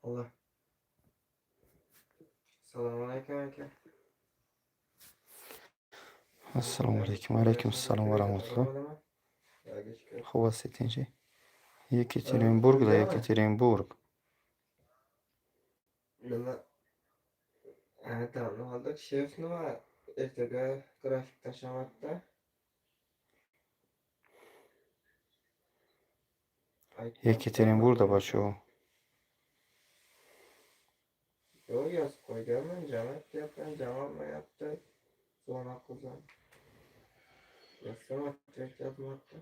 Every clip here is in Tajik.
Алло. Assalomu alaykum, aka. Ассалому алайкум, алайкум ассалом ва раҳматуллоҳ. Хуб ҳастед, тинчӣ? Екатеринбург да, Екатеринбург. Nima? Ha, damni oldik. Shef nima? Ertaga grafik tashlamoqda. Екатеринбург да, бачаҳо. Yo'q, yozib qo'yganman, javob aytyapman, javob olmayapti. Звонок qilsam. Yozsam, ответ yozmayapti.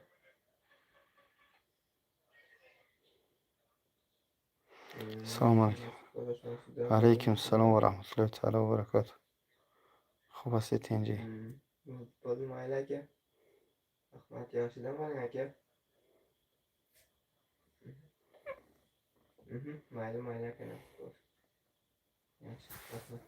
Ассалому алайкум. Алайкум ассалом ва раҳматуллоҳи таала ва баракатуҳ. Хуб ҳастед, тинҷӣ? Bo'ldi, mayli, aka. Rahmat, yaxshi dam oling, aka. Mayli, mayli, aka, nasib bo'lsin. Yaxshi, rahmat.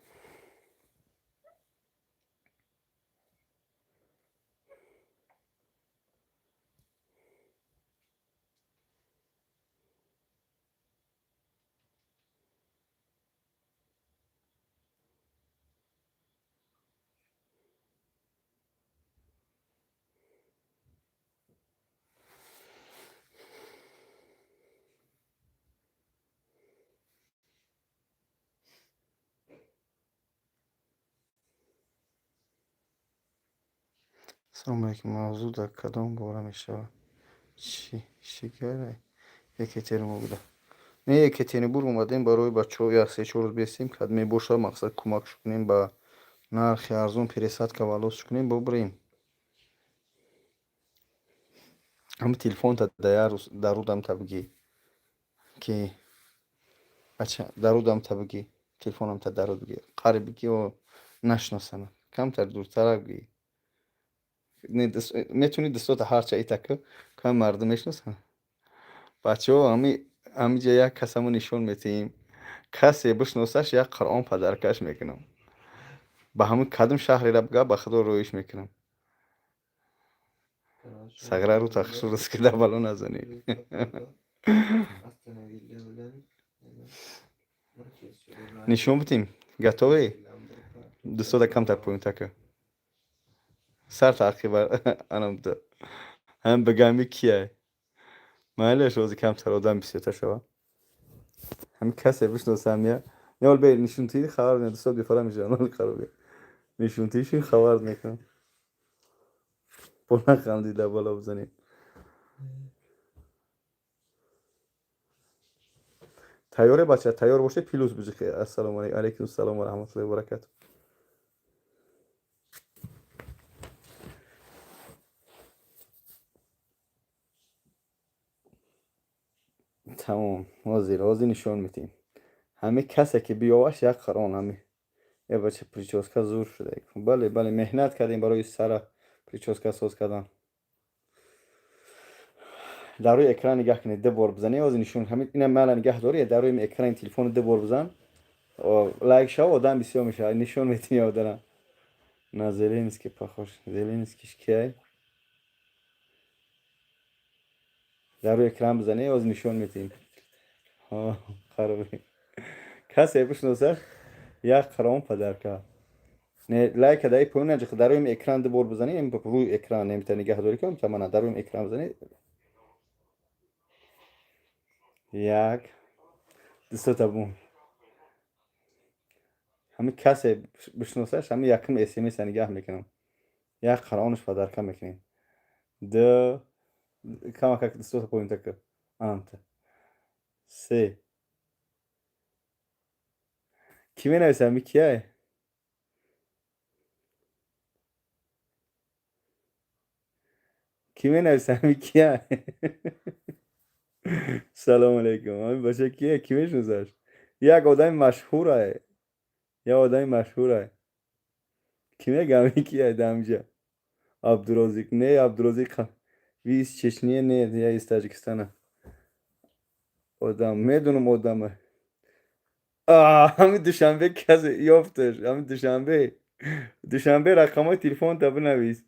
Ассалому алайкум. Мавзӯъ дар кадом бора мешавад? Чӣ шикара? Екатеринбургда. Не, Екатеринбург омадем барои бачаҳо, як се-чор рӯз бестем, кад мебошад, мақсад, кӯмакш кунем, ба нархи арзон пересадка волос кунем, бубурем. Ҳами телефонта да як рӯз дарудамта бигӣ, ки бача, дарудамта бигӣ, телефонамта даруд бигӣ, қариб бигӣ, о нашиносанам, камтар дуртарак бигӣ. Метавонӣ дастото ҳарча итака кам мардум мешиносанд. Бачаҳо, ҳамиҷа як касамо нишон метиҳем. Касе бишносаш, як Қуръон подарка ш мекунам. Ба ҳамин кадом шаҳреро бига, ба худо рӯиш мекунам. Сағра рӯ тахшурас, ки дар бало назанӣ. Нишон бидем. Готовы? Дӯстода камтар поёнтака. Сар таъқиба анам ҳам бигами кияй. Майлаш, ҳозир камтар одам бисёртар шава. Ҳами касе бишносам я. Не, ҳол бе нишонтиди хабар мекунам, дӯстод бефара мешаванд. Ҳол қарор бе. Нишонтишин хабар мекунам. Бо нахандида боло бизанем. Тайёре, бача, тайёр бошед, плюс бижихе. Ассалому алайкум, алайкум ассалом ва раҳматуллоҳи ва баракатуҳ. Тамом, ҳозир, ҳозир нишон медиҳем. Ҳами касе ки биёваш, як Қуръон ҳами. Э бача, прическа зур шуда. Бале, бале, меҳнат кардем барои сара прическа соз кардан. Дар рӯи экран нигаҳ кунед, ду бор бизанед, ҳозир нишон ҳамин ина мала нигаҳ дорӣ, дар рӯи экрани телефону ду бор бизан. Лайк шав, одам бисёр мешавад. Нишон медиҳем одара. На Зеленский похож. Зеленский кияй? Дар рӯи экран бизанед, ҳозир нишон медиҳем. Қароби. Касе бишносад, як Қуръон подарка. Не, лайка даи поён наҷиқ, дар рӯи экран ду бор бизанед, рӯи экран немита нигаҳ дорӣ ки мана дар рӯи экран бизанед. Як, дусота бум. Ҳами касе бишносаш, ҳами якум смс нигаҳ мекунам. Як Қуръонаш подарка мекунем. Ду, камакак дусота поёнта ки. Анамта. Се. Кӣ менависад, ҳами кияй? Кӣ менависад, ҳами кияй? Салому алайкум. Ҳами бача кия? Кӣ мешиносаш? Як одами машҳурай. Як одами машҳурай. Кӣ мега, ҳами кияй дар ҳамиҷа? Абдурозиқ. Не, Абдурозиқ. Вы из Чечни? Нет, я из Таджикистана. Одам, медунам одама. Ҳами Душанбе касе ёфташ. Ҳами Душанбе. Душанбе, рақамҳои телефонта бинавис.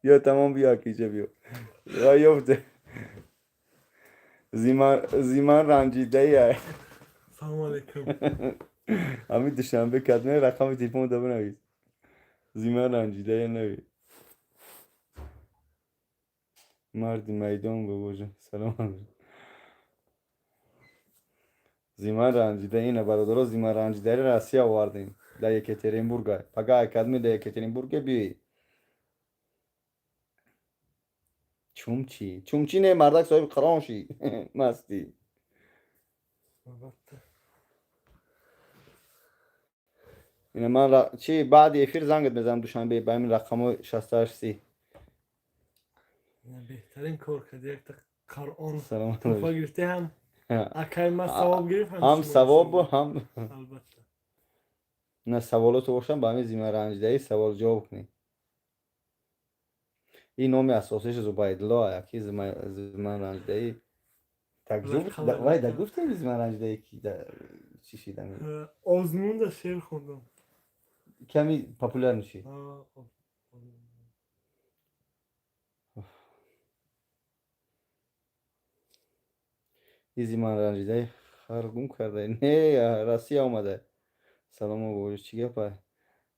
Биё, тамом, биё, акиҷа биё. Ва ёфте. Зиман ранҷидаи. Ассалому алайкум. Ҳамин Душанбе кадме рақами телефон да бинавис. Зима ранҷида я нави. Марди майдон, бобоҷон. Салом. Зима ранҷида ина, бародаро, зима ранҷидари Россия овардем. Дар Екатеринбурга. Пага акадми дар Екатеринбурге биёй. Чумчи. Чумчи не, мардак соҳиби қирон ши. Масти. Албатта. Ина ман чи баъди эфир зангат мезанам Душанбе ба ҳамин рақамҳои 68 30. Ина беҳтарин кор карди, якта Қуръон Саломат туҳфа бош. гирифтӣ, ҳам акай ман савоб гирифт, ҳам ҳам шумо савобу савоб. ҳам Албатта. На саволото бошам, ба ҳамин зима ранҷидаӣ савол ҷавоб кунӣ. Ин номи асосиш Зубайдулло, яки зима ранҷидаӣ. Так вай да гуфтем, зима ранҷидаӣ ки чӣ шидами? Озмунда шеър хондам. Ками популяр мешӣ. А, И зима ранҷидаи хар гум карда. Не, Россия омада. Салому бобоҷо, чӣ гапа?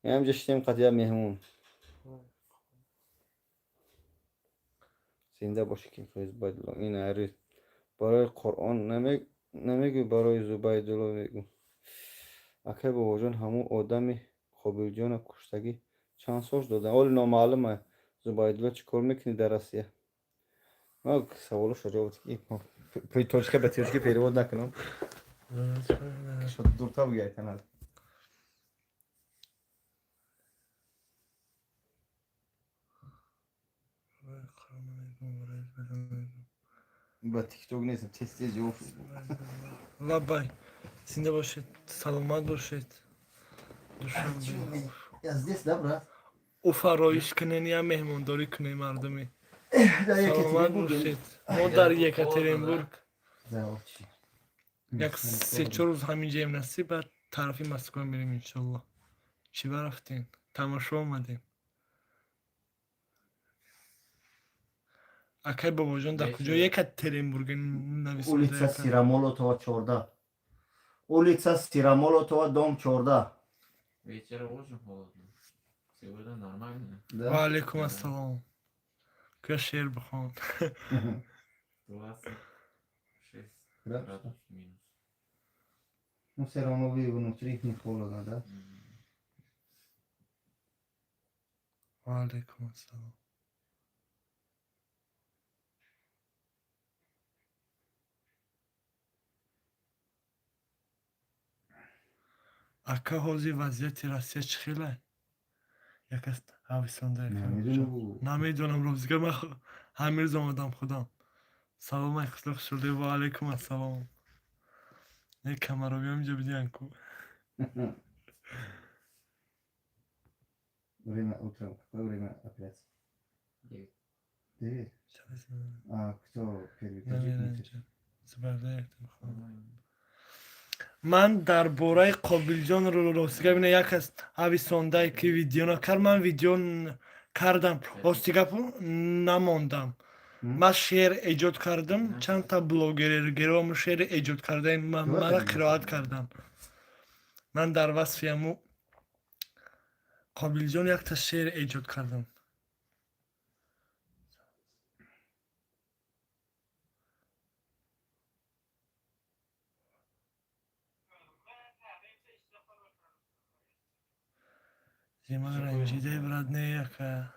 Ҳамҷа шидем қатъия меҳмон. Зинда бошӣ, ки Зубайдулло. Ин ари барои Қуръон намегӯй, барои Зубайдулло мегӯ. Акай бобоҷон, ҳамун одами Қобилҷона куштагӣ чанд сол дода? Оли номаълума. Зубайдулло, чӣ кор мекунӣ дар Россия? Ма саволошо ҷавоб тоҷика ба тоҷикӣ перевод накунам. Дуртар бигӯяй канал. Ба тикток нестам, тез тез ҷавоб. Лаббай, зинда бошед, саломат бошед. Душанбе. Я здесь, да, брат? Уфа роиш кунен, я меҳмондорӣ кунем мардуми. Саломат бошед. Мо дар Екатеринбург. Як се-чор рӯз ҳаминҷаем, насиб, баъд тарафи Москва мерем, иншолло. Чӣ ба рафтем? Тамошо омадем. Акай бобоҷон, дар куҷо Екатеринбург? Улица Сыромолотова 14. Улица Сыромолотова, дом 14. Вечером очень холодно. Сегодня нормально. Да? Ва алайкум ассалом. Куя шеър бихон. 26 Градусов. градусов минус. Ну, все равно вы внутри не холодно, да? Ва алайкум ассалом. Ака, ҳозир вазъияти Россия чӣ хелай? Якас ҳависонда. Намедонам. Намедонам, рӯзга ман ҳамин рӯз омадам худам. Салом, ай хушлуқ шуде, ва алайкум ассалом. Не, камаробиам инҷо бидиан ку. Время утром. Какое время операции? 9. 9? А кто первый? Таджик, не таджик? По-моему. Ман дар бораи Қобилҷон рости гап, ина як аз ҳависондае ки видео накард, ман видео кардам. Рости гапу намондам. Ман шеър эҷод кардам, чандта блогером шеър эҷод кардаем, мара қироат кардам. Ман дар васфи ҳаму Қобилҷон якта шеър эҷод кардам. Зима ранҷидаи, брат, не, яка.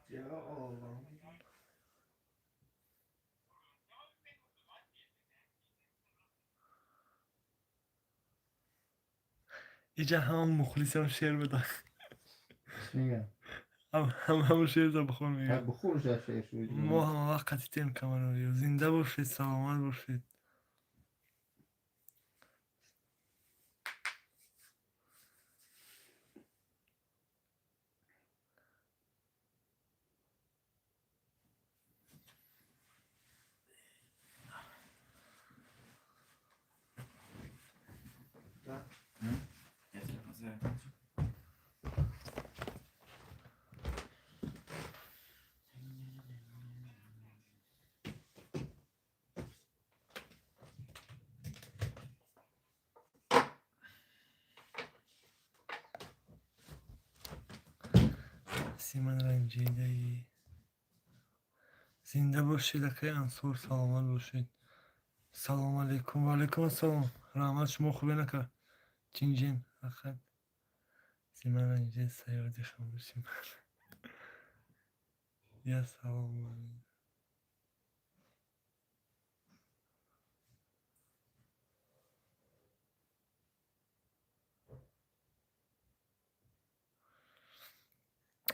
Я Аллах. Иҷа ҳама мухлисам шеър буда. Чӣ мегӯям? Ҳама шеърда бихон, Так мегӯям. бихӯр уже шеър шуд. Мо ҳама вақт қатитем, камароё. Зинда бошед, саломат бошед. Я телефон зарядил. Зиман ранҷидаи. Зинда бошед, акаи Ансор, саломат бошед. Салом алейкум. Ва алейкум ассалом. Раҳмат, шумо хубен, ака? Чинҷен, фақат зиман ранҷидаи саёди хамӯши ман. Я салом.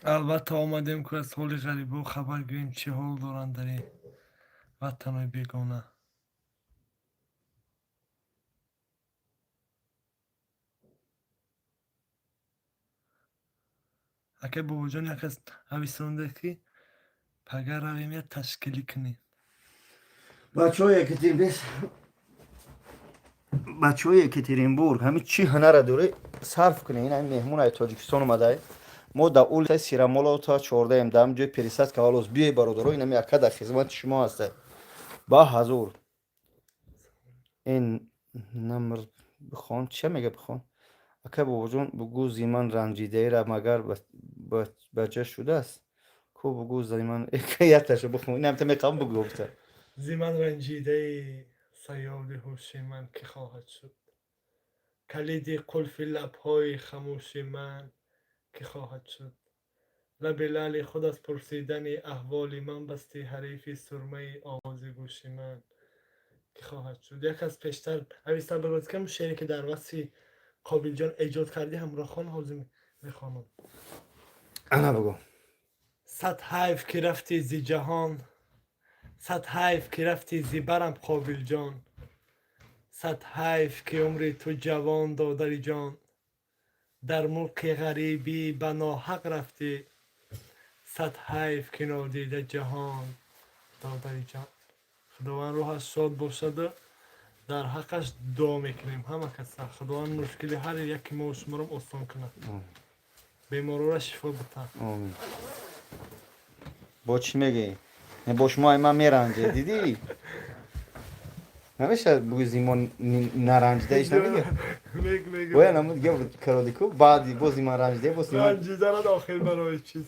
Албатта, омадем, ку аз ҳоли ғарибо хабар гирем, чӣ ҳол доранд дар ин ватанҳои бегона. Акай Бобоҷон, як кас нависонда, ки пага равем, як ташкилӣ кунем. Бачаҳои Екатеринбург, бачаҳои Екатеринбург, ҳамин чӣ ҳунара дорӣ, сарф кунед. Ин ҳамин меҳмон ай Тоҷикистон омадай. Мо дар улица Сирамолова 14-ем, дар ҳамин ҷои пересадка волос. Биёй, бародаро, ин ҳами ака дар хизмати шумо ҳастай. Ба ҳазур. Ин намр бихон, чия мега, бихон. Ака Бобоҷон, бугӯ, зиман ранҷидаира магар баҷа шудааст? Ку бугӯ зиман якташа бихон. Инам та меқам бугӯ гуфта. Зиман ранҷидаи саёди ҳуши ман кӣ хоҳад шуд? Калиди қулфи лабҳои хамӯши ман кӣ хоҳад шуд? Лаби лаъли худ аз пурсидани аҳволи ман басти, ҳарифи сурмаи овози гӯши ман кӣ хоҳад шуд? Як кас пештар ависта бигӯяд, ки шере, ки дар васфи Қобилҷон эҷод кардӣ, ҳамроҳхон ҳозир мехонам. Ана бугӯ. Сад ҳайф, ки рафтӣ зи ҷаҳон, сад ҳайф, ки рафтӣ зи барам, Қобилҷон, сад ҳайф, ки умри ту ҷавон, додари ҷон, дар мулки ғарибӣ ба ноҳақ рафтӣ, сад ҳайф, ки нодида ҷаҳон, додари ҷон. Худованд рӯҳаш шод бошаду дар ҳаққаш дуо мекунем ҳама каса. Худованд мушкили ҳар яки мо шуморо осон кунад, беморора шифо битад. Омин. Бо чӣ мегӯӣ? Бо шумо ай ман меранҷе, дидӣ? Намешавад бугӯ зимон наранҷида, иш намега? Бояд намуд гап кародику баъди боз зиман ранҷида, боз зиман ранҷиданат охир барои чиз?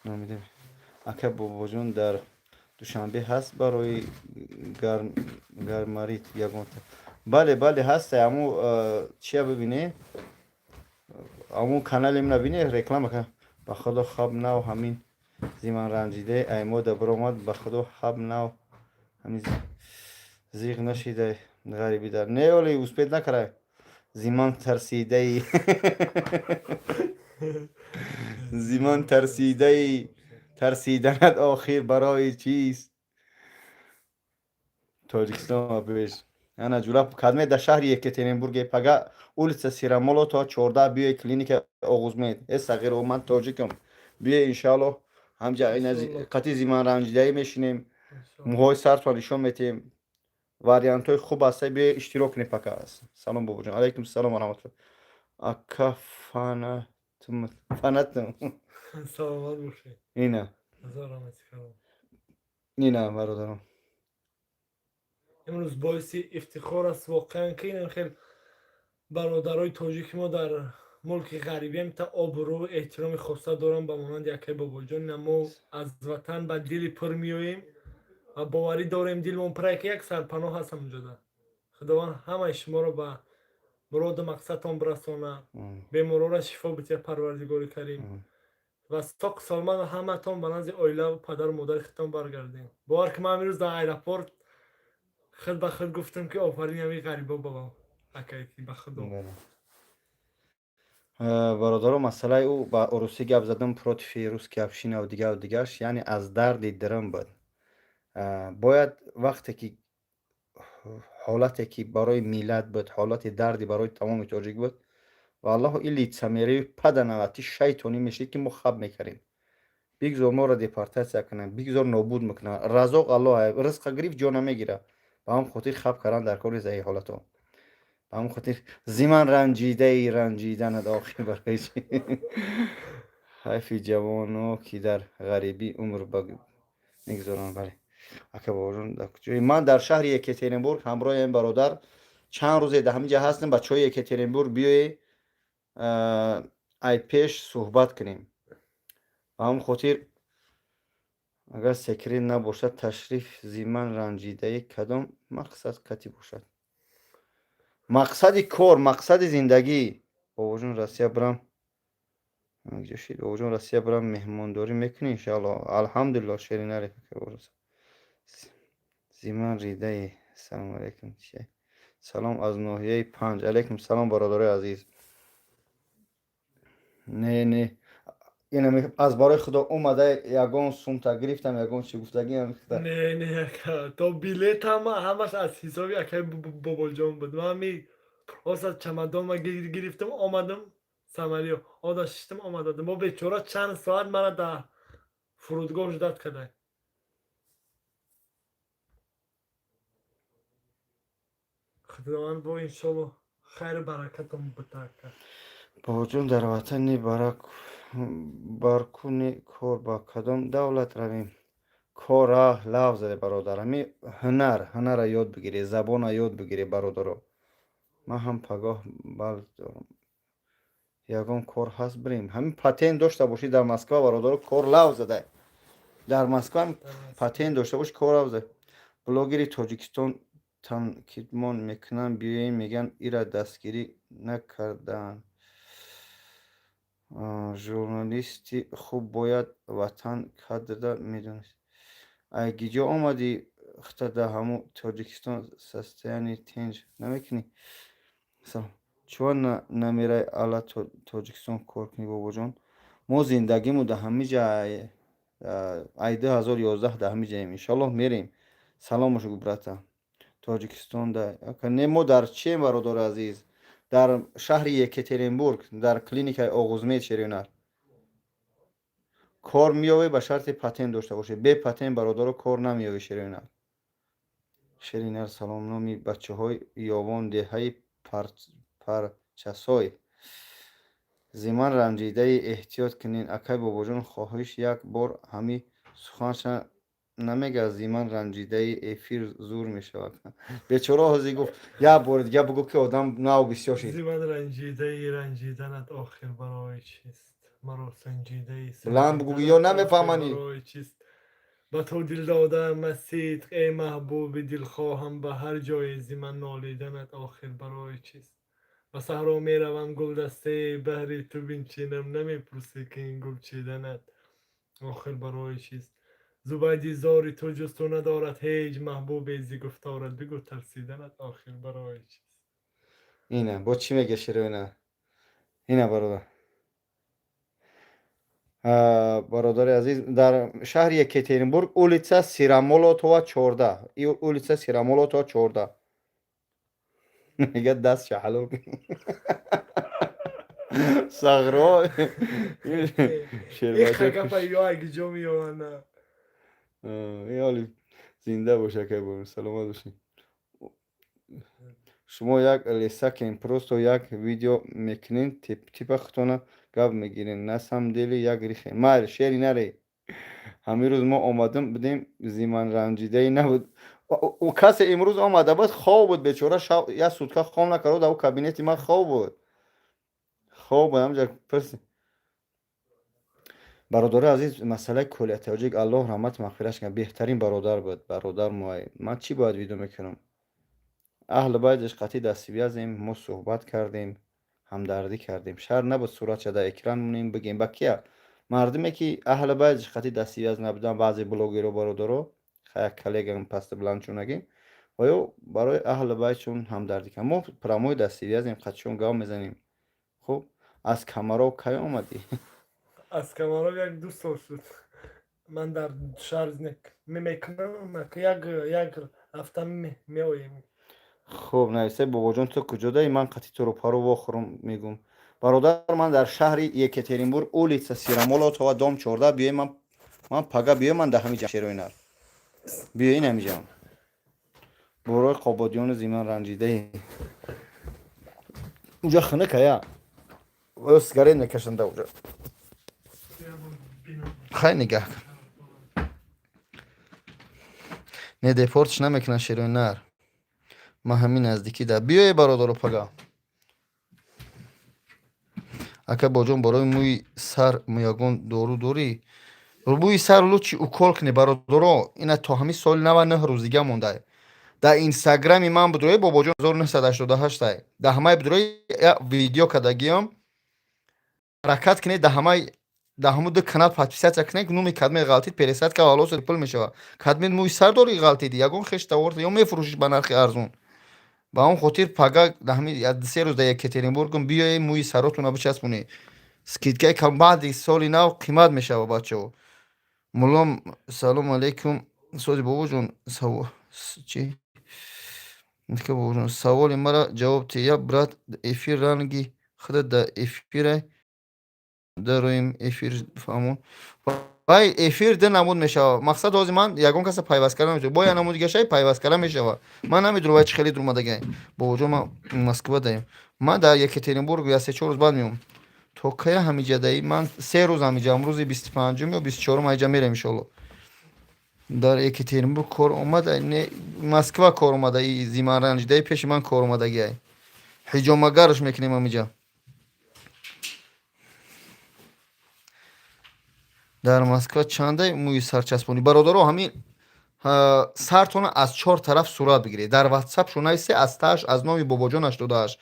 Номидем. Ака Бобоҷон, дар Душанбе ҳаст барои гармарит ягонта? Бале, бале, ҳаста. Аму чия бибине, аму каналем набине, реклама. Ба худо, хаб нав ҳамин зиман ранҷидаи аймода биромад. Ба худо, хаб нав ҳамин зиғ нашида ғарибида. Не, оли успеть накарай. Зиман тарсидаи, зиман тарсидаи, тарсиданат охир барои чист? Тоҷикистон пеш. Ана ҷура кадме дар шаҳри Екатеринбурге, пага улица Сирамолова 14 биёй, клиника Оғузмед. Э сағиро, ман тоҷикам. Биёй, иншааллоҳ, ҳамҷа қати зиман ранҷидаӣ мешинем, мӯҳои сартро нишон метиҳем. Вариантҳои хуб ҳаста, биёй, иштирок кунем пака. Салом, бобоҷон. Алайкум салом ва раҳматулло. Ака, фанатм, фанатм. Саломат бошед. Ина. Ҳазор раҳмати калом. Ина, бародарон. Имрӯз боиси ифтихор аст воқеан, ки ин хел бародарои тоҷики мо дар мулки ғарибиам та обрӯ, эҳтироми хоса дорам, ба монанди акаи Бобоҷон. Ина мо аз ватан ба дили пур меоем ва боварӣ дорем, дилмон пурае, ки як сарпаноҳ ҳаст ҳамонҷода. Худованд ҳамаи шуморо ба муроду мақсадтон бирасонад, беморора шифо битиҳад Парвардигори Карим ва соқ саломат ҳаматон ба назди оилаву падару модари худтон баргардем. Бовар ки ман имрӯз дар аэропорт худ ба худ гуфтам, ки офарин ҳамин ғарибо бобо акай, ба худо. Бародаро, масъалаи ӯ ба русӣ гап задам против русский общинаву дигару дигараш, яъне аз дарди дирам буд. Бояд вақте ки ҳолате ки барои миллат буд, ҳолати дарди барои тамоми тоҷик буд, ва аллоҳу ин лицемерию паданавати шайтонӣ мешид, ки мо хаб мекардем. Бигзор моро депортатсия кунанд, бигзор нобуд мекунанд. Разоқ Аллоҳ, ризқа гирифт, ҷо намегирад. Ба ҳамон хотир хаб кардан дар кори заи ҳолато. Ба ҳамон хотир зиман ранҷидаи, ранҷиданат охир барои чи? Ҳайфи ҷавоно, ки дар ғарибӣ умр мегузоранд. Бале, ака Бобоҷон, дар куҷои? Ман дар шаҳри Екатеринбург ҳамроҳи ин бародар чанд рӯзе дар ҳамин ҷа ҳастем. Бачаҳои Екатеринбург, биёед. Ай пеш суҳбат кунем. Ба ҳамн хотир, агар секрет набошад, ташриф зиман ранҷидаи кадом мақсад кати бошад? Мақсади кор, мақсади зиндагӣ. Бобоҷон, Россия бирам, бобоҷон, Россия бирам, меҳмондорӣ мекунӣ? Иншаалло, алҳамдулилло. Шеринаре зиман ридаи. Салому алайкум, салом аз ноҳияи Панҷ. Алайкум салом, бародарои азиз. Не, не, аз барои Худо омада, ягон сумта гирифтам, ягон чи гуфтагиам? Не, не, то билет ҳамаш аз ҳисоби акаи Бобоҷон буд. Ман ҳами просто чамадонма гирифтам, омадам, самолёт ода шиштам, омададам. Бо бечора чанд соат мара дар фурудгоҳ ждать кардай. Худованд бо иншолло хайру баракатам бита, ака. Бобоҷон, дар ватани баркуни кор ба кадом давлат равем? Кора лав заде, бародар. Ҳами ҳунар, ҳунара ёд бигиред, забона ёд бигиред, бародаро. Ман ҳам пагоҳ бал дорам, ягон кор ҳаст, бирем. Ҳамин патент дошта бошӣ, дар Москва, бародаро, кор лав зада. Дар Москва патент дошта бошӣ, кор лав зада. Блогери Тоҷикистон танқидмон мекунанд, биёем, мегӯянд, ира дастгирӣ накардаанд. Журналисти хуб бояд ватан кадрда медонист. Ай гиҷо омадӣ? Хта да ҳаму Тоҷикистон состояние тинҷ намекунӣ? Чува намерай ала Тоҷикистон кор кунӣ, бобоҷон? Мо зиндагиму да ҳамиҷа, ай 2011 да ҳамиҷаем. Иншоаллоҳ, мерем. Салом бошо, брата. Тоҷикистонда не, мо дар чием, бародари азиз? Дар шаҳри Екатеринбург, дар клиникаи Оғузмед. Шеринар, кор меёвӣ ба шарти патент дошта бошӣ. Бе патент, бародаро, кор намеёвӣ. Шеринар, Шеринар, салом. Номи бачаҳои ёвон, деҳаи Парчасой. Зиман ранҷидаи эҳтиёт кунед. Акай Бобоҷон, хоҳиш, як бор ҳами суханша намегӯяд. Зиман ранҷидаи эфир зур мешавад. Бечора ҳозир гуфт, як бори дига бугӯ, ки одам нав бисёр шид. Зиман ранҷидаи ранҷиданат охир барои чист? Маро санҷидаи Лан бугӯ, ё намефаҳманӣ? Барои чист? Ба ту дил додаам сидқ, эй маҳбуби дилхоҳам, ба ҳар ҷое зи ман нолиданат охир барои чист? Ба саҳро меравам, гулдастае баҳри ту бинчинам, намепурсӣ, ки ин гул чиданат охир барои чист? Зубайди зори ту ҷуз ту надорад ҳеҷ маҳбубе, зи гуфторат бигӯ, тарсиданат охир барои чист? Ина бо чӣ мега Шероина? Ина, бародар, бародари азиз, дар шаҳри Екатеринбург, улица Сыромолотова, 14, улица Сыромолотова, 14. Мега даст шаҳалол сағро. Гапа ё агиҷо меёвана. Ҳоли зинда бош, акай, саломат бошӣ. Шумо як лесакем, просто як видео мекунем, типа худтона гап мегирем, на самом деле як рихе. Майли, шери наре. Ҳамин рӯз мо омадам будем, зиман ранҷидае набуд. Касе имрӯз омада буд, хоб буд бечора, як сутка хоб накард, дар кабинети ман хоб буд, хоб буд ҳамҷа. Пурси, бародари азиз. Масъалаи Колия Тоҷик, Аллоҳ раҳмати мағфираш кунад, беҳтарин бародар буд, бародар мои. Ман чӣ бояд видео мекунам? Аҳли байташ қатъи дастсвязем, мо суҳбат кардем, ҳамдардӣ кардем. Шар набуд суратша дар экран монем, бигем ба кия. Мардуме ки аҳли байташ қатъи дастсвяз набуданд, баъзе блогеро, бародаро, як коллегам пасти баландчунагим ва ё барои аҳли байтшон ҳамдардӣ кардем. Мо прямой дастсвязем, қатъишон гап мезанем. Хуб, аз Камаров кай омадӣ? Аз Камаров як ду сол шуд. Ман дар шаҳр мекунам, як ҳафта меоем. Хуб, нависа: бобоҷон, ту куҷодаи? Ман қатъи туро паро вохӯрам, мегӯм. Бародар, ман дар шаҳри Екатеринбург, улица Сыромолотова, дом 14. Биёй, ман пага биёй, ман дар ҳамиҷа. Шероинар, биёин ҳамиҷам. Борои Қободиёну зиман ранҷидаи уҷа хунукая, сигарет мекашанда уҷа. Хай, нигаҳ кун. Не, депортш намекунад, Шероинар. Ман ҳамин наздикӣ да. Биёе, бародаро, пага. Ака Боҷон, барои мӯи сар ягон дору дорӣ? Мӯи сар лучше укол кунӣ, бародаро. Ина то ҳамин соли нава 9 рӯз дига монда. Дар инстаграми ман будрои Бобоҷон 1988, дар ҳамаи будрои видео кардагиам. Ҳаракат кунед, дар ҳамаи, дар ҳамун ду канал подписаться кунед. Нуми кадме ғалтид, пересадка волос пул мешавад. Кадме мӯи сар дорӣ, ғалтиди, ягон хеш тавор ё мефурӯшиш ба нархи арзон. Ба он хотир пага 3 рӯз дар Екатеринбургум, биёе, мӯи саротона бичаспонед, скидкаи кам. Баъди соли нав қимат мешавад, бачаҳо. Муллом, салому алейкум. Сози бобоҷон, чи бобоҷон, саволи мара ҷавоб тия. Брат, эфир ранги худа да эфира дароим, эфир фаҳмон. Вай эфир ду намуд мешавад. Мақсад, ҳозир ман ягон каса пайваст карда намешавад, бо як намуди гашай пайваст карда мешавад. Ман намедонам, вай чӣ хеле дурмадагай. Бобоҷон, ман Москва даем, ман дар Екатеринбург я 3-4 рӯз баъд меом. То кая ҳамиҷадаи? Ман 3 рӯз ҳамиҷаам, рӯзи 25-ум ё 24-ум ҳайҷа мерем, иншоалло. Дар Екатеринбург кор омада? Не, Москва кор омада. И зимаранҷидаи пеши ман кор омадагиай, ҳиҷомагарш мекунем ҳамиҷа. Дар Москва чандай мӯи сарчаспонӣ? Бародаро, ҳамин сартона аз чор тараф сурат бигиред, дар ватсап шунависе, аз тааш аз номи Бобоҷон 88.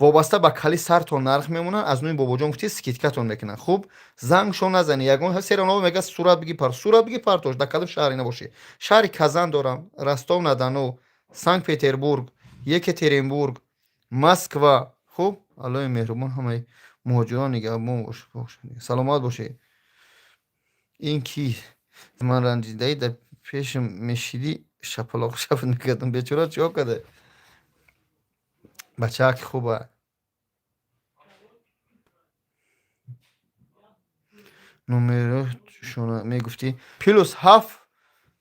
Вобаста ба кали сартон нарх мемонад. Аз номи Бобоҷон гуфти, скидкатон мекунад. Хуб, зангшон назани ягон серано мега, сурат биги, пар сурат биги, партош. Дар кадом шаҳре набошӣ, шаҳри Казан дорам, Ростов на Дону, Санкт Петербург, Екатеринбург, Москва. Хуб, Аллоҳи меҳрубон ҳамаи муҳоҷирон нигаҳбон. Саломат бошед. Ин ки ман ранҷидаӣ, дар пешам мешидӣ, шапалоқ шафт мекардам. Бечора чико карда? Бачаак хуба. Номерошона мегуфтӣ? +7,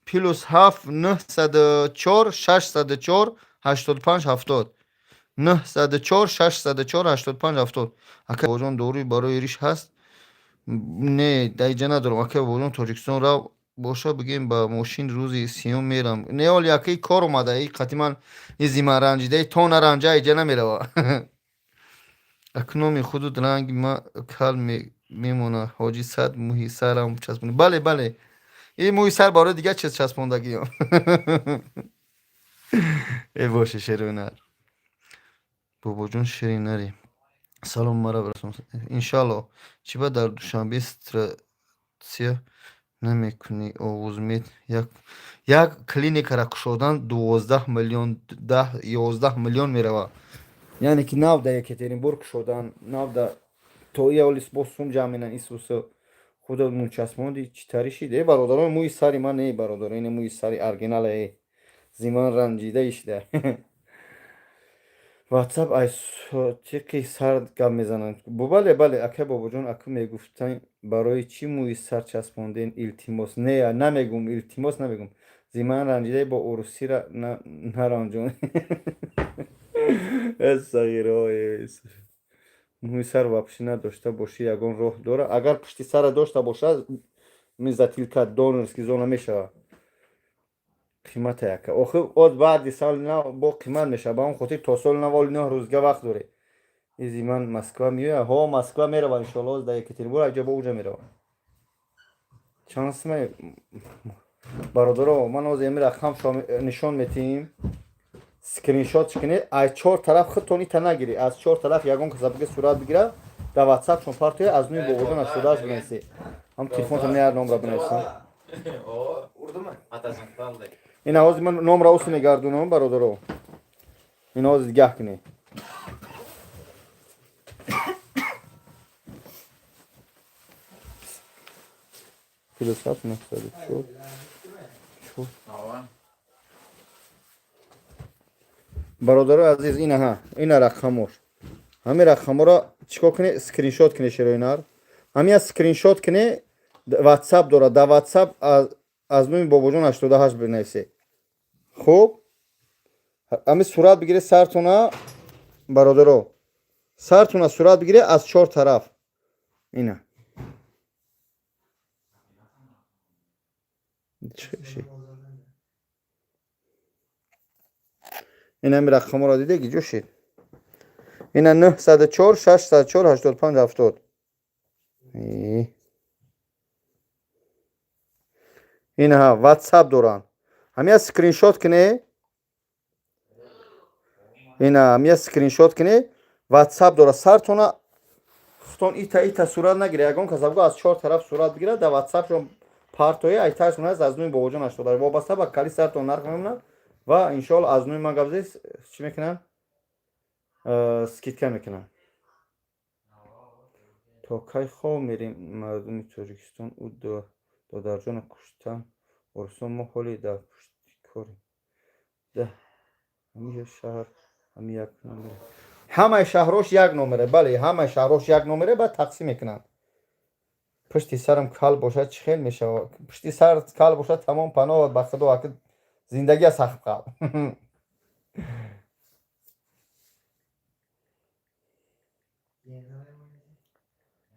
+7 904 604 85 70, 904 604 85 70. Ака Бобоҷон, доруи барои риш ҳаст? Не, даиҷа надорам. Ака Бобоҷон, Тоҷикистон рав боша, бигем, ба мошин рӯзи сиюм мерам. Не, оли акаи кор омада и қати ман, и зимаранҷидаи то наранҷа иҷа намерава. Акноми худут ранги ма кал мемона. Ҳоҷи сад мӯҳи сарам часпонӣ. Бале, бале, ин мӯи сар барои дигар чиз часпондагиам. Э, боше, шеринар. Бобоҷон, ширинари, салом мара бирасон, иншалло. Чӣ ба дар Душанбе страция намекунӣ? Оғузмед як клиникара кушодан 12 миллион, 10, 11 миллион меравад. Яъне ки нав дар Екатеринбург кушодан, нав да то иолис бо сум ҷамъ менан. Исусу худо мӯчаспонди, чӣ тари шид? Э, бародарон, мӯи сари ман не, бародарон, ин мӯи сари оригинал е, зиман ранҷида ишда. Ватсап ай сотиқи сар гап мезананд. Бале, бале. Ака Бобоҷон, аку мегуфтан, барои чӣ мӯи сар часпонден? Илтимос, не, намегум, илтимос, намегум. Зиман ранҷидаи бо урусира наранҷон. Сағиро, мӯи сар вообще надошта бошӣ, ягон роҳ дора? Агар пушти сара дошта бошад, ми затылка донорский зона мешавад. Қимата яка охир оз баъди соли нав бо қимат мешавад. Ба он хотир то соли нав оли 9 рӯзга вақт доред. Изи ман Москва меояд? Ҳо, Москва меравад, иншоалло. Дар Екатеринбург аҷа бо уҷа меравад. Чанд сима, бародаро? Ман ҳозир ами рақам нишон метиҳем, скриншот кунед аз чор тараф. Худтон ита нагиред, аз чор тараф ягон каса бига сурат бигирад, дар ватсапшон партоя, аз нӯи Бобоҷон 88 бинависед. Ҳам телефонтон неяр, номра бинависам. Ина ҳозир ман номра усу мегардонам, бародаро. Ина ҳозир дигаҳ кунед. +7 904. Бародарои азиз, инаҳа, ина рақамош. Ҳамин рақаморо чикор кунед? Скриншот кунед, шероинар. Ҳамин скриншот кунед, ватсап дорад, дар ватсап аз номи Бобоҷон 88 бинависед. Хуб, ҳамин сурат бигиред сартона, бародаро, сартона сурат бигиред аз чор тараф. Ина ин ҳами рақаморо диде, ки ҷо шид. Ина 904 604 85 70. Инаҳа ватсап доранд. Ҳамия скриншот кне. Ина ҳамия скриншот кне, ватсап дора. Сартона хутон ита ита сурат нагира, ягон кас абго аз чор тараф сурат бигирад, дар ватсапшон партои айташон аст. Аз нуи бобоҷон 80 вобаста ба кали сартон нарх мемонад ва иншоалло аз нуи ман гап зес чӣ мекунанд? Скидка мекунанд. То кай хоб мерем, мардуми Тоҷикистон? Ӯ додарҷона куштан орсон, мо ҳоле дар пушти корем. Ҳамин шаҳр ҳами як номере, ҳамаи шаҳрош як номере. Бале, ҳамаи шаҳрош як номере, баъд тақсим мекунанд. Пушти сарам кал бошад, чӣ хел мешавад? Пушти сар кал бошад, тамом, паноҳ ба худо, аки зиндагия сахт қал.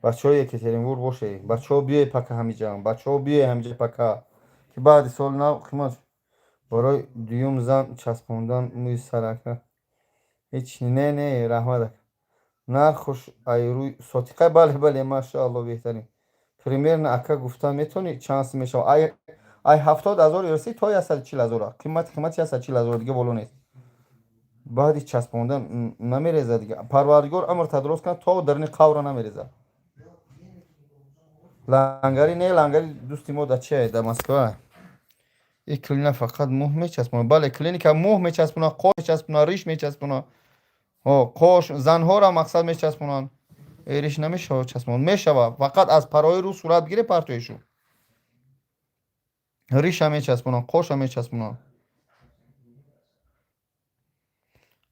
Бачаҳои Екатеринбург боше, бачаҳо, биёй пака ҳамиҷа, бачаҳо, биёй ҳамиҷа пака, ки баъди соли нав қимат. Барои дуюм зан часпондан мӯи сарака ҳеч не. Не, раҳмат, ака. Нархуш айрӯи сотиқа. Бале, бале, машаалло, беҳтарин. Примерно, ака, гуфта метавонӣ, чанд сум мешавад? Ай 70 000 ерси то 140 000. Қимати 140 000, дига боло нест. Баъди часпондан намерезад дига. Парвардигор амр тадроз кунад, то дарни қавра намерезад. Лангари не, лангари дӯсти мо да чия, да Москва. И клиника фақат мӯҳ мечаспонад? Бале, клиника мӯҳ мечаспонад, қош мечаспонад, риш мечаспонад, қош занҳоро мақсад мечаспонанд. Риш намешавад часпонад? Мешавад, фақат аз парои рӯ сурат бигире, партоишу. Риша мечаспонанд, қоша мечаспонанд.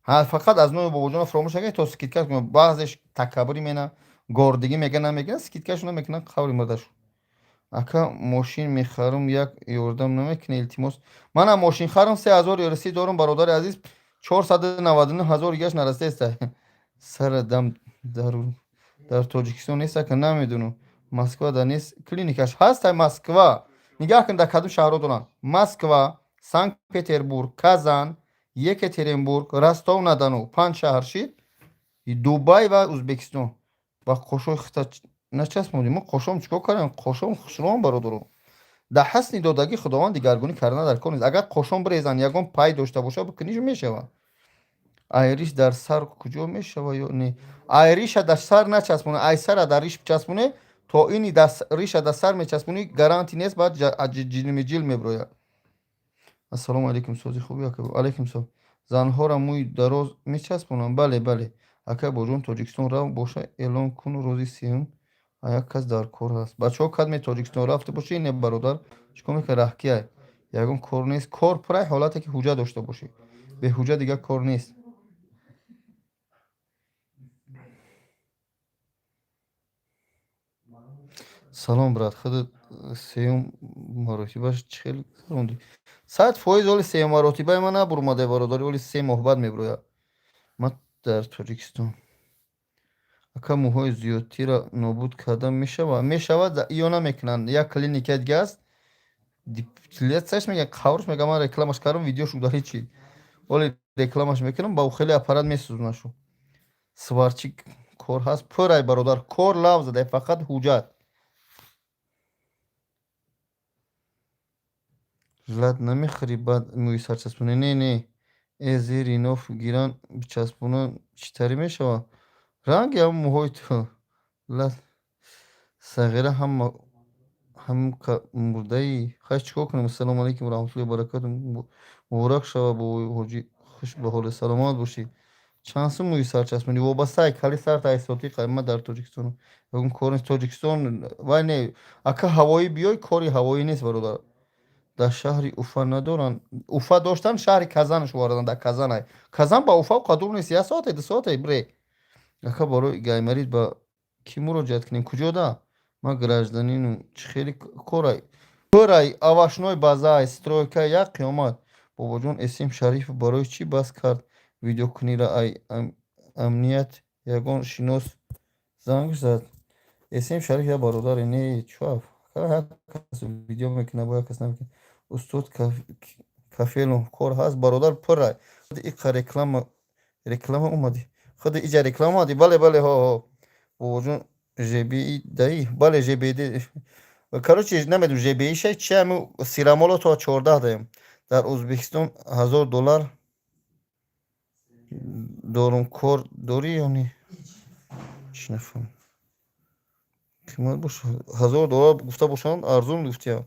Фақат аз номи бобоҷона фаромӯш накунед, то скидка кунад. Баъзеш такаббурӣ мена, гордигӣ мега, намегиранд, скидкашона мекунанд, қаври мурдашу. Ака, мошин мехарам, як ёрдам намекунӣ, илтимос? Манам мошин харам, 3000 ерси дорум, бародари азиз, 499 000 дигаш нарасидаеста. Сара дам дар Тоҷикистон нест, ака? Намедонам, Москва да нест клиникаш. Ҳастай Москва. Нигаҳ кун, дар кадом шаҳрҳо доранд: Москва, Санкт Петербург, Казан, Екатеринбург, Ростов на Дону, панҷ шаҳр шид, Дубай ва Узбекистон. Ба қошои хита начаспондем мо. Қошом чикор кардем? Қошом хушроам, бародаро. Дар ҳасни додагӣ Худованд дигаргунӣ карда дар кор нест. Агар қошом бирезанд, ягон пай дошта боша, бикуниш мешавад. Айриш дар сар куҷо мешава ё не? Айриша дар сар начаспоне, ай сара дар риш бичаспоне. То ини риша дар сар мечаспонӣ, гарантӣ нест, баъд ҷилмиҷил мебирояд. Ассалому алайкум, сози хуби, ака? Алайкум салом. Занҳоро мӯи дароз мечаспонанд? Бале, бале. Ака Бобоҷон, Тоҷикистон рав боша, эълон кун, рӯзи сеюм як кас дар кор ҳаст. Бачаҳо, кадме Тоҷикистон рафта бошӣ? Не, бародар, чикор мекунӣ? Раҳкияй, ягон кор нест. Кор пурай, ҳолате ки ҳуҷҷат дошта бошӣ. Беҳуҷҷат дигар кор нест. Салом, брат, худат сеюм маротибаш чӣ хел гузарондӣ? 100%. Оли сеюм маротибаи ман набурмаде, бародари, оли 3 моҳ баъд мебирояд. Ман дар Тоҷикистон. Ака, мӯҳои зиёдтиро нобуд карда мешавад? Мешавад, ё намекунанд. Як клиника дига аст, депиляцияш мега, қаврш мега. Ман рекламаш кардам, видеош удалить шид. Оли рекламаш мекунам, ба хеле аппарат месӯзонашу. Сварщик кор ҳаст? Пурай, бародар, кор лав задай, фақат ҳуҷҷат. Лат намехӯрӣ, баъд мӯи сар часпонӣ? Не, не. Э, зери ноф гиран бичаспонан, чӣ тари мешавад? Ранги ҳамн мӯҳои ту. Лат сағира ҳама ҳамка мурдаӣ. Хай, чӣ кор кунем? Ассалому алайкум варахматуллоҳи вабаракату, муборак шава, бобои ҳоҷӣ, хуш ба ҳоле, саломат бошӣ. Чанд сум мӯи сар часпонӣ? Вобаста ай кали сарта, ай сотиқ. Ман дар Тоҷикистон, ягон кор нест Тоҷикистон. Вай не, ака, ҳавоӣ биёй, кори ҳавоӣ нест, бародар. Дар шаҳри Уфа надоранд? Уфа доштанд, шаҳри Казанаш оварданд, дар Казанай. Казан ба Уфа қадур нест, як соате, 2 соате бре. Ака, барои гайморит ба кӣ муроҷиат кунем? Куҷода? Ман гражданинум. Чӣ хели корай? Пурай, овощной базаай, стройка, як қиёмат. Бобоҷон, Эсим Шарифов барои чӣ бас кард видеокунира? Ай амният ягон шинос занг зад? Эсим Шариф як бародаре не, чуав кас видео мекунад, бо як кас намекунад. Устод Кафелов, кор ҳаст, бародар, пурай. Иқа реклама, реклама омадӣ. Худи иҷа реклама ди. Бале, бале, ҳо, ҳо. Бобоҷон, ЖБИ даи? Бале, ЖБД. Короче, намедонам ЖБИ шай чи, ҳаму сирамоло то 14 даем. Дар Ӯзбекистон 1000 доллар дорум, кор дорӣ ё не? Чӣ нафаҳмам. Қимат боша. 1000 доллар гуфта бошанд, арзон гуфтиям.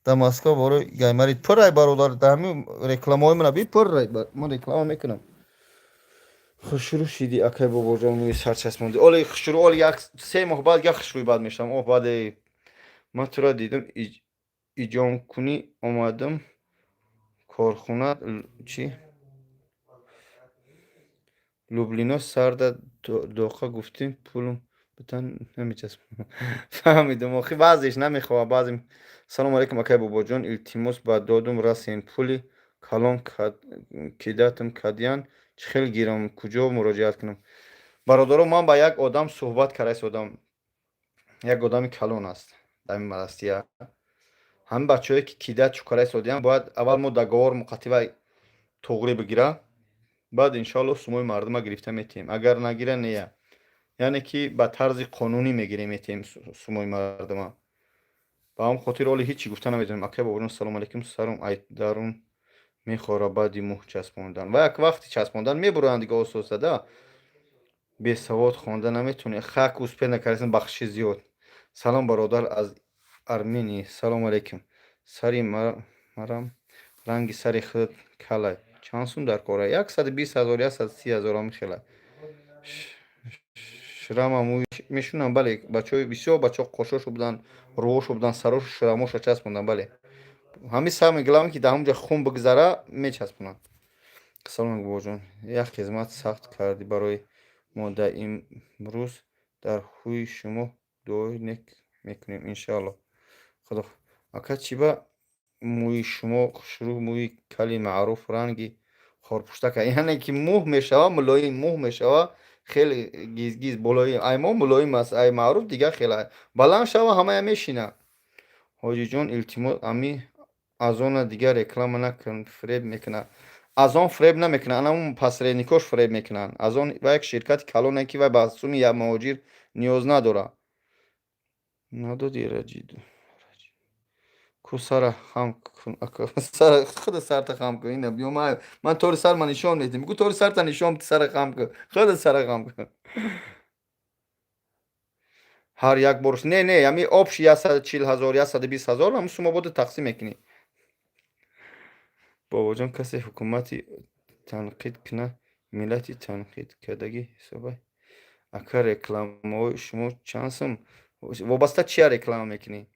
Дар Москва барои гайморит пуррай, бародар, дар ҳамин рекламаҳои мана би пуррай, ман реклама мекунам. Хушрӯ шиди, акай бобоҷон, мӯи сар часпонди. Оли хушрӯ, оли як 3 моҳ баъд як хушрӯи бад мешавам. Оҳ, баъде ман тура дидам, иҷонкунӣ омадам корхона чӣ Люблино сарда доқа гуфтем, пулум бутан намечаспонам. Фаҳмидам, охи баъзеш намехоҳад, баъзе. Салому алайкум, акай бобоҷон, илтимос, ба додум расен, пули калон кидатам кадиян, чӣ хел гирам, куҷо муроҷиат кунам? Бародаро, ман ба як одам суҳбат карда истодам. Як одами калон аст дар ин Россия. Ҳамин бачаҳое ки кидат чукара истодиян, бояд аввал мо договор муқаттива туғрӣ бигира, баъд иншоалло сумои мардума гирифта метиҳем. Агар нагира, нея. Яъне ки ба тарзи қонунӣ мегирем, метиҳем сумои мардума. Ба ҳамн хотир оли ҳеҷ чӣ гуфта наметавонем. Акай бобоҷон, салому алайкум, сарум дарун мехора баъди мӯҳ часпондан. Ва як вақти часпондан мебуроянд дига ососта да. Бесавод хонда наметавонӣ. Хак успеть накардастем, бахшиши зиёд. Салом, бародар, аз Армения. Салому алайкум. Сари марам ранги сари худат калай. Чанд сум дар кора? 120 000, 130 000 ҳамин хела. Шрама мӯй мешунам, бале, бачаҳои бисёр бачаҳо қошошо буданд, рӯҳошо буданд, сарошо шрамоша часпонданд, бале. Ҳамин самое главное, ки дар ҳамонҷа хун бигзара, мечаспонанд. Салом, бобоҷон, як хизмат сахт кардӣ барои мо, дар имрӯз дар ҳуи шумо дуои нек мекунем, иншоалло. Худо ака, чӣ ба мӯи шумо хушрӯ, мӯи кали маъруф ранги хорпуштака, яъне ки мӯҳ мешава мулоим, мӯҳ мешава хеле гизгиз болои ай мо мулоим аст, ай маъруф дигар хеле баланд шава, ҳамая мешина. Ҳоҷиҷон, илтимос, ами азона дигар реклама накун, фиреб мекунад. Азон фиреб намекунад, анамун посредникош фиреб мекунанд. Азон ва як ширкати калоне, ки вай ба суми як муҳоҷир ниёз надорад. Надоди раҷиду ку сара хам кун, сара худа сарта хам кун. Ина биё, ман тори сар ма нишон медиҳам. Гу тори сарта нишон, сара хам кун, худа сара хам кун. Ҳар як бор не, не, ами общий 140 000, 120 000, ҳамн сума бода тақсим мекунӣ. Бобоҷон, касе ҳукумати танқид кунад, миллати танқид кардагӣ ҳисобай. Ака, рекламаҳои шумо чанд сум? Вобаста чия реклама мекунӣ?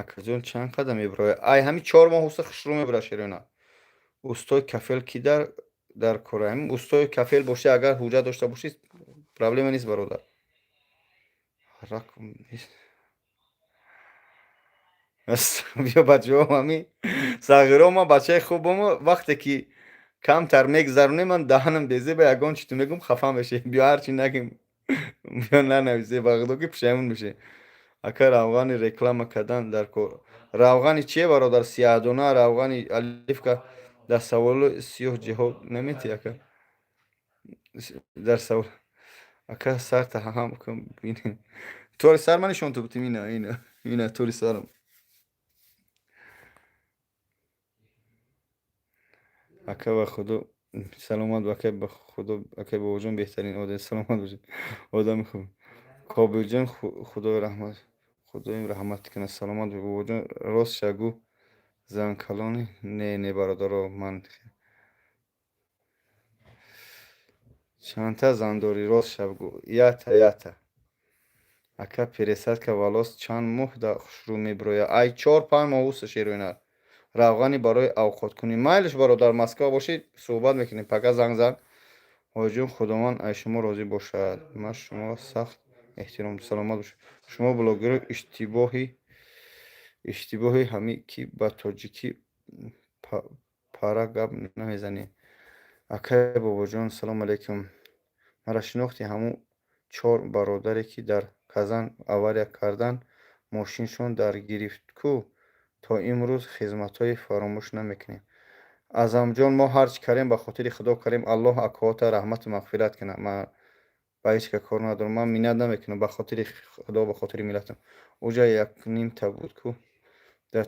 Акаҷон, чанд қадам мебирояд? Ай ҳамин 4 моҳ уста хушрӯ мебирад, шерона. Устои кафел ки дар кора? Ҳамин устои кафел бошӣ, агар ҳуҷҷат дошта бошӣ, проблема нест, бародар. Ракм нест. Биё, бачаҳо, ҳамин сағиро, ман бачаи хубам, вақте ки камтар мегзаронем, ман даҳанам безеба, ягон чи ту мегӯм, хафа мешавӣ. Биё, ҳарчи нагим, биё, нанависе, ба худо ки пушаймон мешавӣ. Ака, равғани реклама кардан дар кор. Равғани чие, бародар? Сияҳдона, равғани оливка. Дар саволи сиёҳ ҷавоб наметиҳӣ, ака. Дар савол, ака, сарта ҳам кун, бинем. Тори сар ма нишон ту бутим, ина, ина, ина тори сарам. Ака, ба худо саломат, ака, ба худо, акай бобоҷон, беҳтарин одам, саломат бошед, одами хуб. Қобилҷон, худои раҳмат, худоим раҳмат кунад, саломат бобоҷон. Рост шагӯ, занкалони? Не, не, бародаро, ман чандта зан дорӣ, рост шабгӯ? Ята, ята. Ака, пересадка волос чанд моҳ да хушрӯ мебирояд? Ай 4-5 моҳ уста, шероина. Равғани барои авқоткунӣ? Майлиш, бародар, Москва бошӣ, суҳбат мекунем, пага занг зан. Ҳоҷиҷон, Худованд аз шумо розӣ бошад, ман шуморо сахт эҳтиром, саломат бошед. Шумо блогеро иштибоҳи ҳамин ки ба тоҷикӣ пара гап намезанед. Акай бобоҷон, салому алайкум, маро шинохтӣ? Ҳамун чор бародаре, ки дар Казан авария кардан, мошиншон даргирифт ку, то имрӯз хизматҳои фаромӯш намекунем. Азамҷон, мо ҳар чӣ кардем, ба хотири Худо кардем. Аллоҳ акоҳота раҳмату мағфират кунад. Ман ба ҳеҷ ка кор надорам, ман миннат намекунам, ба хотири Худо, ба хотири миллатам. Уҷа якнимта буд ку. Дар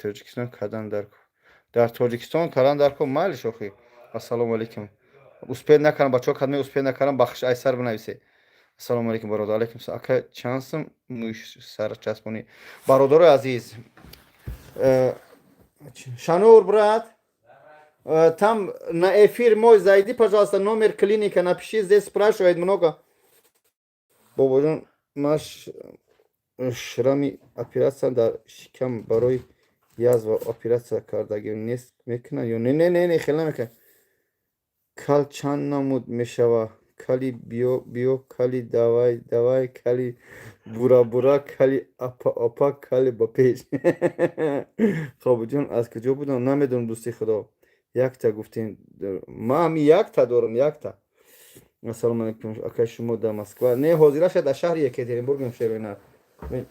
Тоҷикистон кардан дар, дар Тоҷикистон кардан дар ку, майлиш охи. Ассалому алайкум. Успеть накардам, бачаҳо, кадме успеть накардам, бахшиш, айсар бинависе. Ассалому алайкум, бародар. Алайкум. Ака, чанд сум мӯи сар часпонӣ? Бародарои азиз, Шанур, брат, там на эфир мой зайди, пожалуйста, номер клиника напиши, здесь спрашивает много. Бобоҷон, ман шрами оператсия дар шикам барои язва оператсия кардагӣ нест, мекунад ё не? Не, не, не, хел намекунад. Кал чанд намуд мешава? Кали биё биё, кали давай давай, кали бура бура, кали апа апа, кали ба пеш. Хобиҷон, аз куҷо будам, намедонам, дӯсти Худо. Якта гуфтем, ман ҳами якта дорам, якта. Ассалому алайкум, акай, шумо дар Москва? Не, ҳозира шояд дар шаҳри Екатеринбургем. Шероина,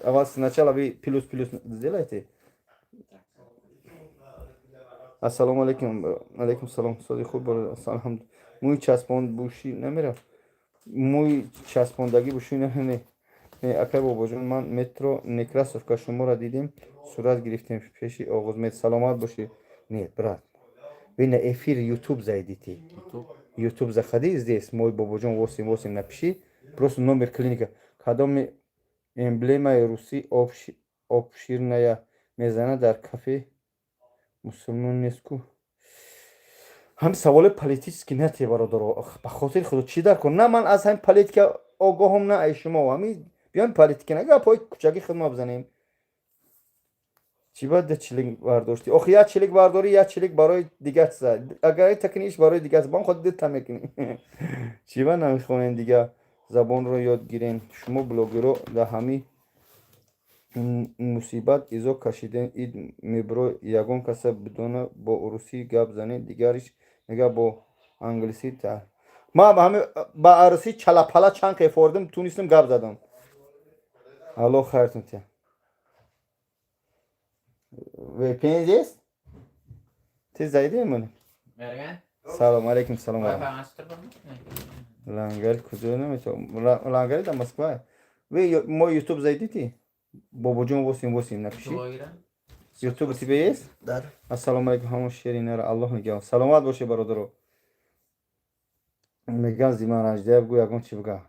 аввал сначала вы плюс плюс сделайте. Ассалому алайкум. Алайкум салом. Сози хуб, алҳамд. Мӯи часпон бушӣ намерафт, мӯи часпондагӣ бушӣ не. Не, акай Бобоҷон, ман метро Некрасовка шуморо дидем, сурат гирифтем пеши Оғузмед. Саломат бошӣ. Нет, брат, вы на эфир Ютуб зайдите, Ютуб заходи, здесь мой Бобоҷон 88 напиши, просто номер клиника. Кадоми эмблемаи русӣ обширная мезанад дар кафе, мусулмон нест ку? Ҳам саволи политический нате, бародаро, ба хотири Худо, чӣ дар кор? На ман аз ҳамин политика огоҳам, на ай шумо. Ҳами биёем, политика на, гапҳои кучаки худма бизанем. Чӣ бояд ду чилик бардоштӣ? Охи, як чилик бардорӣ, як чилик барои дигар чиза. Агар такни иш барои дигар, бам худ дута мекунӣ. Чӣ ба намехонем, дига забонро ёд гирем? Шумо блогеро дар ҳами мусибат изо кашидем. Ид мебро, ягон каса бидона бо русӣ гап занед, дигариш мега бо англисӣ. Ман ҳами ба арусӣ чалапала чанд қефордим, тунистим, гап задам. Алло, хайртун тия. VPN есть? Ты зайди мани. Салом алейкум, салом. Лангари куҷо наметавон? Лангари дар Москва. Вы мой ютуб зайдите. Бобоҷон 88 напиши. Ютуб у тебя есть? Да. Ассалому алейкум, ҳамон шери нара, Аллоҳ нигаҳбон. Саломат бошед, бародаро. Меган зиман ранҷдая, бигӯ ягон чи бигӯ.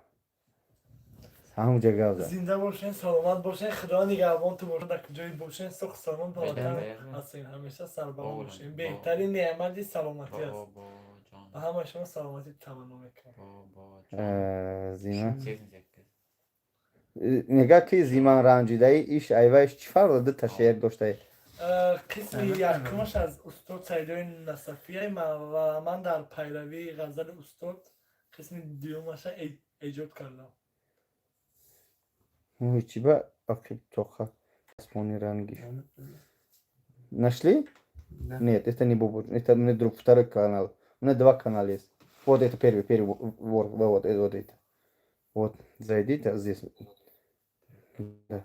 Ҳамонҷа гап зад. Зинда бошен, саломат бошен, Худо нигаҳбонту бошад, дар куҷое бошен, сух саломат ба ватан ҳастен, ҳамеша сарбаланд бошен. Беҳтарин неъмати саломатӣ аст. Ба ҳамаи шумо саломатӣ таманно мекунам. Зима мега ки зиман ранҷидаи иш айваиш чӣ фарқ дорад? Дута шеър доштае. Қисми якумаш аз устод Саидои Насафия ва ман дар пайравии ғазали устод қисми дуюмаша эҷод кардам. Чӣ ба ақиб тоқа часпони ранги нашли? Нет, это не Бобо, это мне друг, второй канал. У меня два канала есть. Вот это первый, первый, вот, вот, вот это. Вот, зайдите здесь. Да.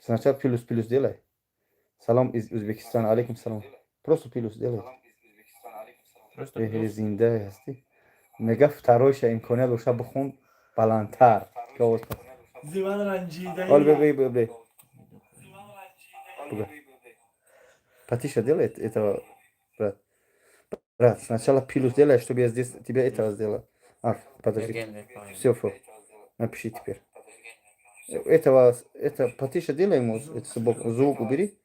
Сначала плюс плюс делай. Салом из Узбекистана. Алейкум салом. Просто плюс делай. Просто зинда ҳастӣ. Мега второйша имконият боша, бихон баландтар. Зиман ранҷидаи. Ол бе бе бе. Буга. Потише делай этого, брат. Брат, сначала плюс делай, чтобы я здесь тебя этого сделал. А, подожди. Все, фу. Напиши теперь. Этого, это потише делай ему, это звук убери.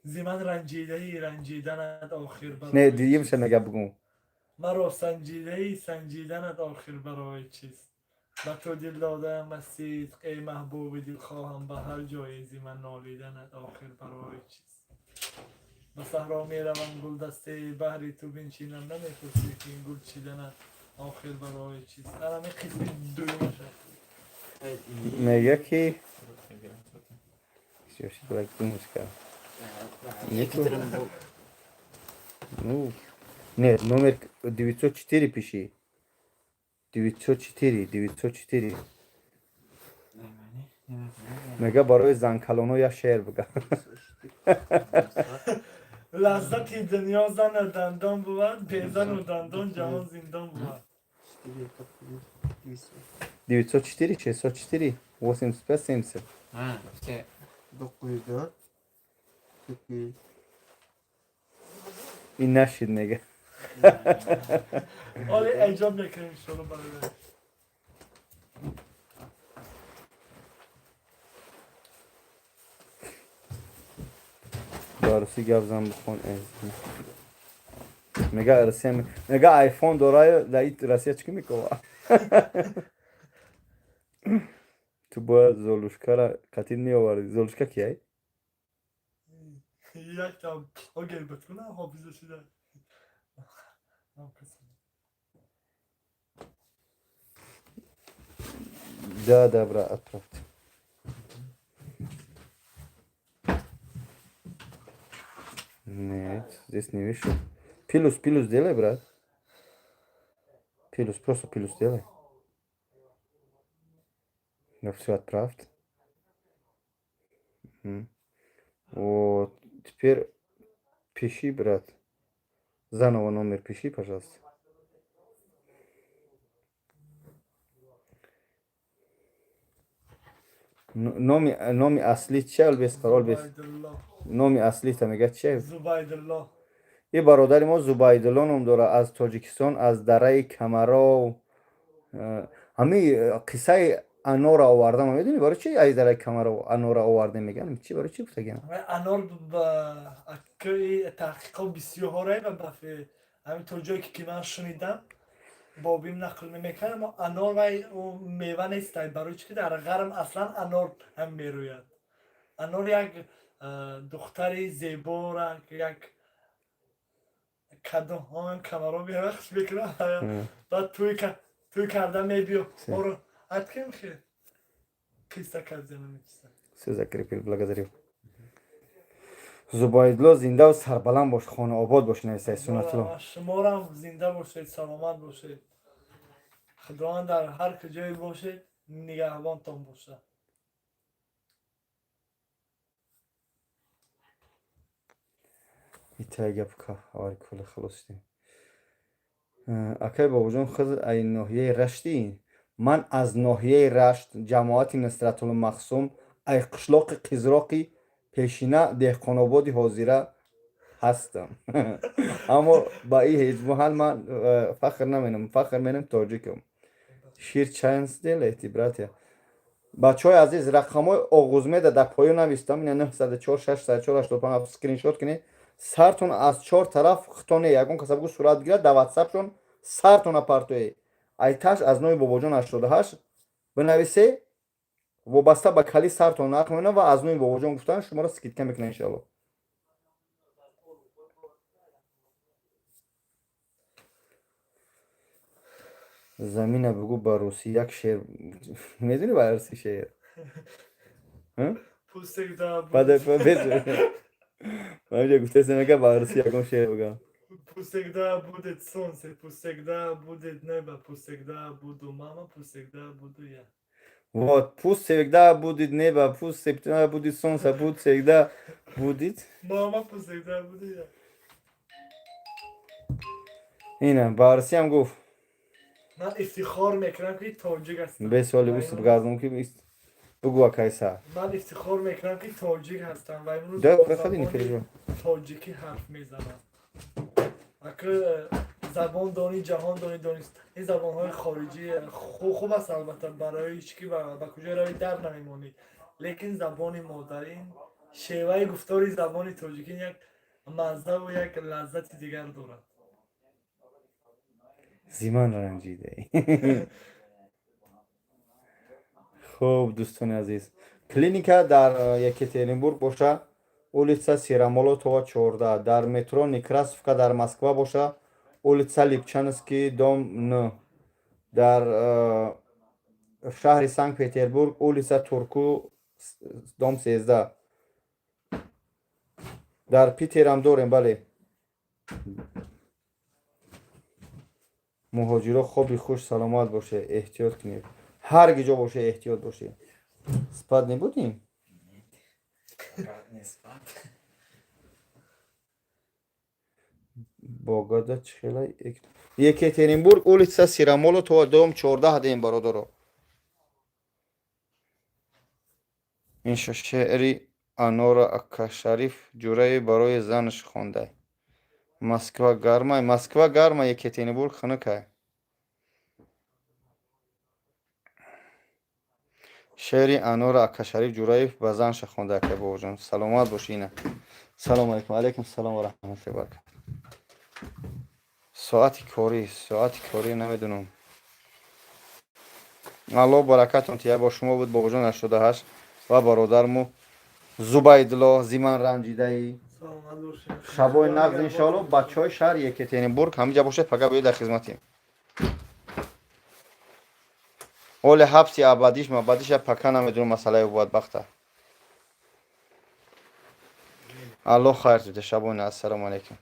Зиман ранҷидаи ранҷиданат охир. Не, дуюмша мега бугум. Маро санҷидаи санҷиданат охир барои чист? Ба ту дил додаам аз сидқ, эй маҳбуби дилхоҳам, ба ҳар ҷое зи ман нолиданат охир барои чист? Ба саҳро меравам, гулдастаи баҳри ту бинчинам, намепурсӣ, ки ин гул чиданат охир барои чист? Анами қисми дуюмаш аст. Мега ки Музыка. Нету? Ну, нет, номер 904 пиши. 904, 904. Мега, барои занкалоно як шеър бига. Лаззати дунё зану дандон бувад, безану дандон ҷаҳон зиндон бувад. 904, 604, 85, 70. Все. 904, 8. Ин нашид, мега. Оли эҷод мекунем, иншолло, бародар. Ба русӣ гап зан, бихон. Мега, Россия, мега, айфон дораю, дар Россия чӣ мекова? Ту бояд Золушкара қатил меоварди. Золушка кияй? Яктам огер бикунам, ҳофиза шуда. Да, брат, отправьте. Нет, здесь не вижу. Плюс, плюс делай, брат. Плюс, просто плюс делай. Ну все, отправь. Вот, теперь пиши, брат. Заново номер пиши, пожалуйста. Номи аслӣ чи? Албес қарол бес. Номи аслита, мега, чи? Зубайдулло. И бародари мо Зубайдулло ном дорад, аз Тоҷикистон, аз дараи Камаров. Ҳами қиссаи анора овардам, медонӣ, барои чи аз дараи Камаров анора овардем, меган? Чи, барои чи гуфтагиам? Анор таҳқиқо бисёрҳое ва ҳамин то ҷое ки ман шунидам, бобим нақл мекард, аммо анор вай мева нест. Барои чи ки дар ғарм аслан анор ҳам мерӯяд. Анор як духтари зебора, як кадом камаро мерахш мекунад, баъд тӯй карда мебиё оро атким хе қисса кардем. Все, закрепил, благодарю. Зубайдулло, зиндаву сарбаланд бош, хонаобод бош, нависай Суннатулло. Шуморам зинда бошед, саломат бошед, Худованд дар ҳар куҷое бошед нигаҳбонтон бошад. Итая гап аввали кулли халос шудем. Акай Бобоҷон, худ ай ноҳияи Раштӣ? Ман аз ноҳияи Рашт, ҷамоати Нусратулмахсум, ай қишлоқи Қизроқи пешина, Деҳқонободи ҳозира ҳастам, аммо ба ин ҳеҷ маҳал ман фахр наменам, фахр менам тоҷикам. Шир чанд делаете, братья? Бачаҳои азиз, рақамҳои Оғузмеда дар поён навистам, ина 904 604 85. Скриншот кунед, сартон аз чор тараф хитоне, ягон каса бугу сурат гирад, дар ватсапшон сартона партое. Айташ аз номи Бобоҷон 88 бинависе, вобаста ба кали сартон нарх мемонад ва аз номи Бобоҷон гуфтан шуморо скидка мекунад, иншоалло. Замина, бугу ба русӣ як шеър. Медонӣ ба русӣ шеър? Пусть всегда Ман гуфтаст, мега, ба русӣ ягон шеър бугам. Пусть всегда будет солнце, пусть всегда будет небо, пусть всегда буду мама, пусть всегда буду я. Вот, пусть всегда будет небо, пусть всегда будет солнце, пусть всегда будет мама, пусть всегда буду я. Ина, ба русиам гуфт. Ман ифтихор мекунам, ки тоҷик ҳастам. Бесоли уст бигардон, ки бугу, акайса. Ман ифтихор мекунам, ки тоҷик ҳастам ва имрӯз Да, бо проходи, не забони переживай. тоҷикӣ ҳарф мезанам. Ака, забон дони, ҷаҳон дони, донист. Ин забонҳои хориҷӣ хуб аст, албатта, барои ҳеч ки ба куҷо рави дар намемонӣ, лекин забони модарин, шеваи гуфтори забони тоҷикӣ як маззаву як лаззати дигар дорад. Зиман ранҷида. Хуб, дӯстони азиз, клиника дар Екатеринбург боша, улица Сыромолотова, 14, дар метро Некрасовка. Дар Москва боша, улица Липчанский, дом 9. Дар шаҳри Санкт Петербург, улица Турку, дом 13. Дар Питерам дорем, бале. Муҳоҷиро, хоби хуш, саломат боше, эҳтиёт кунед, ҳар ки ҷо боше, эҳтиёт боше. Спать не будем? Не спать. Богада чихела. Екатеринбург, улица Сирамолотова, дом 14 дем, бародаро. Ин шеъри Анора Акашариф Ҷураев барои занаш хонда. Москва гармай, Москва гарма, Екатеринбург хунукай. Шеъри Анора Акашариф Ҷураев ба занша хонда. Ака бобоҷон, саломат бошӣ. Ина, салому алайкум. Алайкум салом ва раҳматуллоҳи баракат. Соати корӣ, соати корӣ намедонам. Аллоҳ баракатон тия. Бо шумо буд бобоҷон 88 ва бародарму Зубайдулло, зиман ранҷидаи. Саломат бошед. Шабои нағз, иншоалло. Бачаҳои шаҳри Екатеринбург, ҳамиҷа бошед, пага биёед, дар хизматем. Оле ҳабси абадиш мабадиша пака намедонам, масъалаи бадбахта. Аллоҳ хайр дида. Шабои нағз, ассалому алайкум.